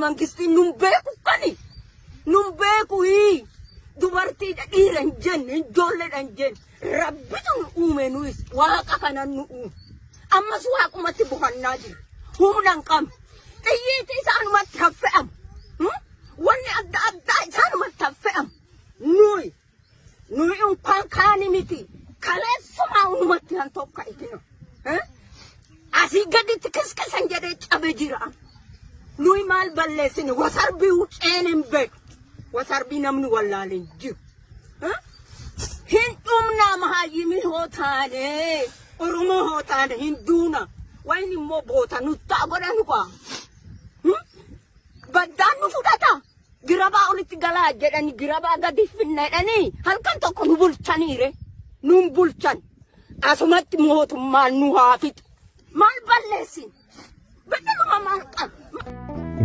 Mangistiin nun beeku kani. Nun beeku hii. Dubartiidha dhiira hin jenne ijoolleedha hin jenne. Rabbitu nu uume nuyis waaqa kanan nu uume. Ammas waaqumatti bohannaa jira. Humna hin qabnu. Xiyyiiti isaanumatti haffe'amu. Wanni adda addaa isaanumatti haffe'amu. Nuyi nuyi unkaan kaani miti. Kaleessumaa unumatti han tokka itino. Asii gaditti kiskisan jedhee cabe jira. Nuyi maal balleessine wasarbii wuceen hin beeku. Wasarbii namni wallaale hin jiru. Hin dhumnaa mahaayyimii hoo taane Oromoo hoo taane hin duuna. Wayin immoo boota nuttaa godhanu kaa. Baddaan nu fudhata. Girabaa olitti galaa jedhani girabaa gadi finna jedhanii halkan tokko nu bulchaniire. Nun bulchan. Asumatti mootummaan nu haa fixu. Maal balleessin? Badaluma maal qabna?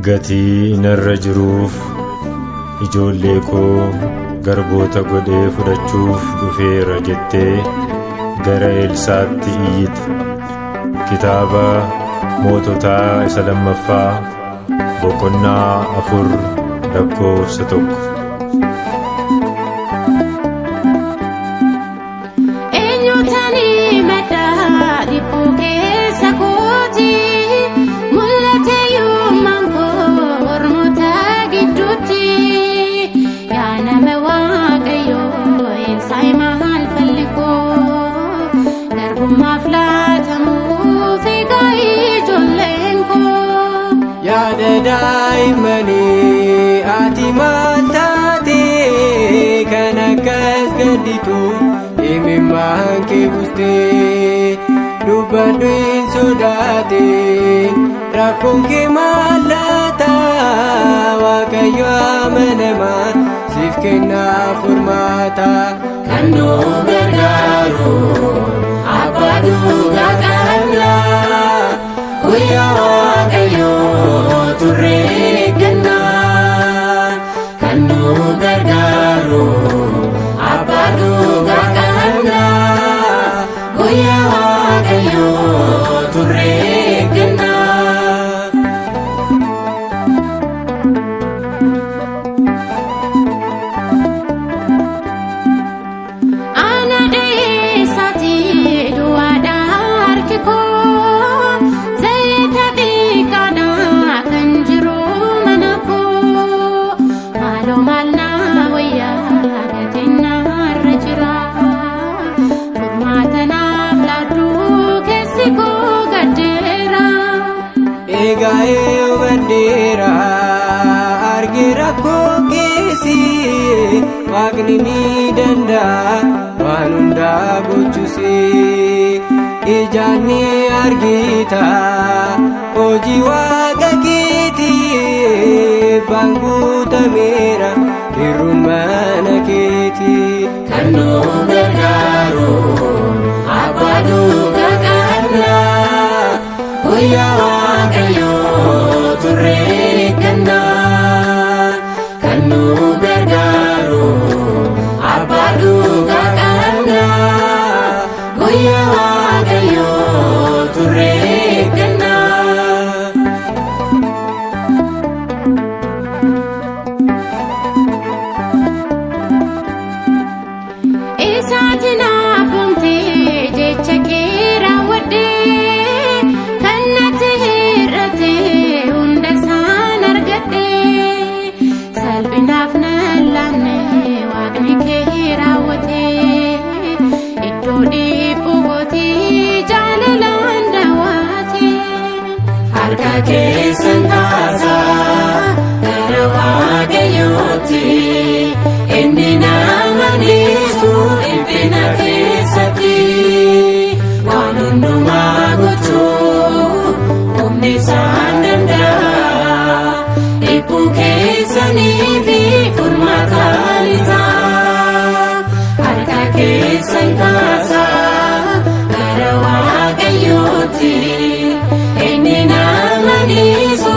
Gatii narra jiruuf ijoollee koo garboota godhee fudhachuuf dhufeera jettee gara Eelsaatti iyyite. Kitaaba Moototaa isa lammaffaa boqonnaa 4 lakkoofsa 1. Eenyutani madda dhiphuu keessa kooti mul'ate yuummaan koo ormoota gidduutti yaa nama waaqayyoo Elsaa'i maal falli koo garbummaaf laatamuuf egaa ijoolleen koo. Yaada daa'immanii ati maal taate kan akkas gadditu imimmaan kee buste dubbadhu hin sodaatin rakkoon kee maal laata waaqayyo amanamaa siif kennaa furmaata. Kan nu gargaaru abbaa dhugaa qabna. Guyyaa Waaqayyoo turre eegganna. Kan nu gargaaru abbaa dhugaa qabna. Guyyaa Waaqayyoo turre eegganna. Ana dheessaati duwwaadha harki koo zayita xiqqaadha kan jiru mana koo maaloo maal naa wayyaa gatiin narra jira furmaata naaf laadhu keessi koo gaddeera. Egaa hubadheera arge rakkoo keessi waaqni ni danda'a waan hundaa gochuusi ijaan ni argita hojii waaqa keeti eebbaan guutameera hir'uun mana keeti. Kan nu gargaaru abbaa dhugaa qabna. Guyyaa Waaqayyoo turre eegganna. Kan nu gargaaru abbaa dhugaa qabna. Guyyaa Waaqayyoo turre eegganna. Isaati naaf uumte jecha kee raawwadhee kan natti hir'ate hunda isaan argadhe salphinaaf nan laanne waaqni kee raawwate iddoo dhiphuu kooti jaalalaan daawwate. Harka keessan kaasaa gara Waaqayyootti. Inni nama dhiisu dhiphina keessatti. Waan hundumaa gochuu humni isaan danda'a. Dhiphuu keessanii fi furmaata ni ta'a. Harka keessan kaasaa gara Waaqayyootti. Inni nama dhiisu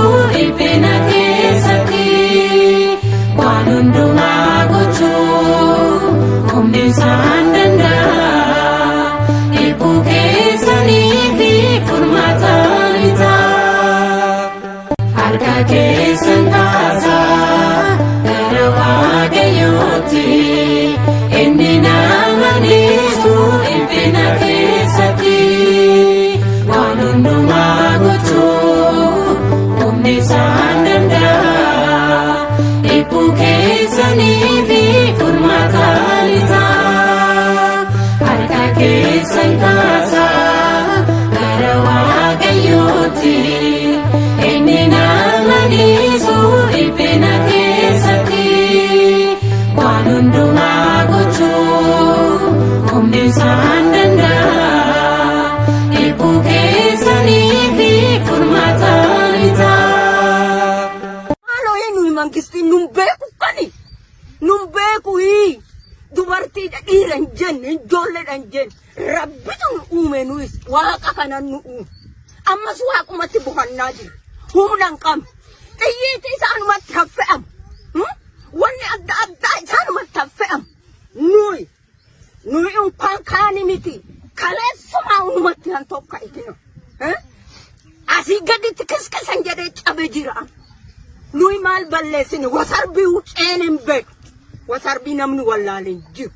keessan kaasaa gara Waaqayyootti. Inni nama dhiisu dhiphina keessatti. Waan hundumaa gochuu humni isaan danda'a. Dhiphuu keessanii fi furmaata ni ta'a. Harka keessan kaasaa gara Waaqayyootti. Inni nama dhiisu dhiphina keessatti. Waan hundumaa gochuu humni isaan danda'a. Dhiphuu keessanii fi furmaata ni ta'a. Maaloo eenyu mangistiin nun beeku kani nun beeku hii dubartiidha dhiira hin jenne ijoolleedha hin jenne rabbitu nu uume nuyis waaqa kanan nu uume ammas waaqumatti bohannaa jira humna hin qabnu xiyyiiti isaanumatti haffe'amu wanni adda addaa isaanumatti haffe'amu nuyi nuyi unkaan kaani miti kaleessumaa unumatti han tokka itino asii gaditti kiskisan jedhee cabe jira. Nuyi maal balleessine wasarbii wuceen hin beeku. Wasarbii namni wallaale hin jiru.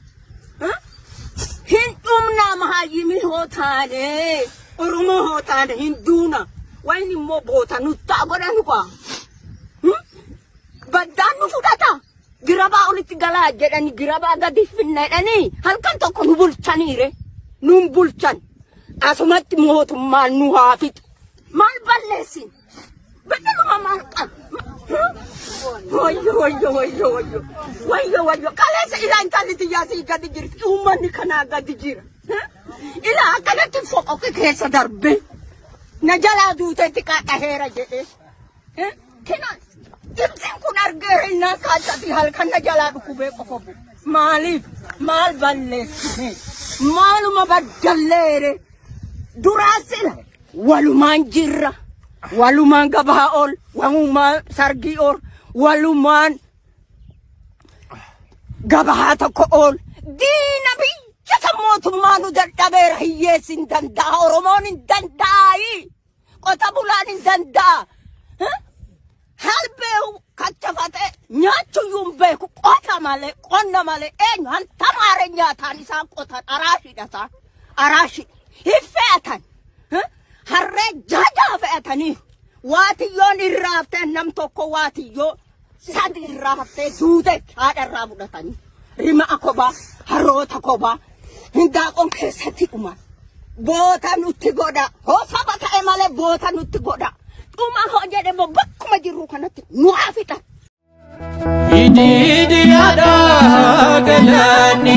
Hin dhumnaa mahaayyimii hoo taane Oromoo hoo taane hin duuna. Wayin immoo boota nuttaa godhanu kaa. Baddaan nu fudhata. Girabaa olitti galaa jedhani girabaa gadi finna jedhanii halkan tokko nu bulchaniire. Nun bulchan. Asumatti mootummaan nu haa fixu. Maal balleessin? Badaluma maal qaba? Wayyo wayyo wayyo wayyo wayyo wayyo kaleessa ilaa intalli tiyyaa sii gadi jirti uummanni kanaa gadi jira. Ilaa akkanatti foqoqe keessa darbe na jalaa duuteetti qaxaheera jedhee. Kina ibsin kun argeera innaan kaachati halkan na jalaa dhukkubee qofa bu'u. Maaliif maal balleessine maaluma baddalleere duraa sila walumaan jirra walumaan gabaa ol walumaan sargii ol walumaan gabaa tokko ol diina biyya san mootummaa nu dadhabeera hiyyeessi hin danda'a oromoon hin danda'aayi qota bulaan hin danda'a halbee kachafate nyaachuyyuu hin beeku qota malee qonna malee eenyu hantamaare nyaataan isaan qotan araashidha isaan araashidha hin fe'atan harree jaajaa fe'atanii waatiyyoon irraa haftee nam tokko waatiyyoo sadi irraa haftee duute haadha irraa fudhatanii rima'a kophaa harroota kophaa hindaaqoon keessatti dhuman boota nutti godha hoo saba ta'e malee boota nutti godha dhuma hoo jedhe moo bakkuma jirru kanatti nu haa fixan. Idi idi yaada galanni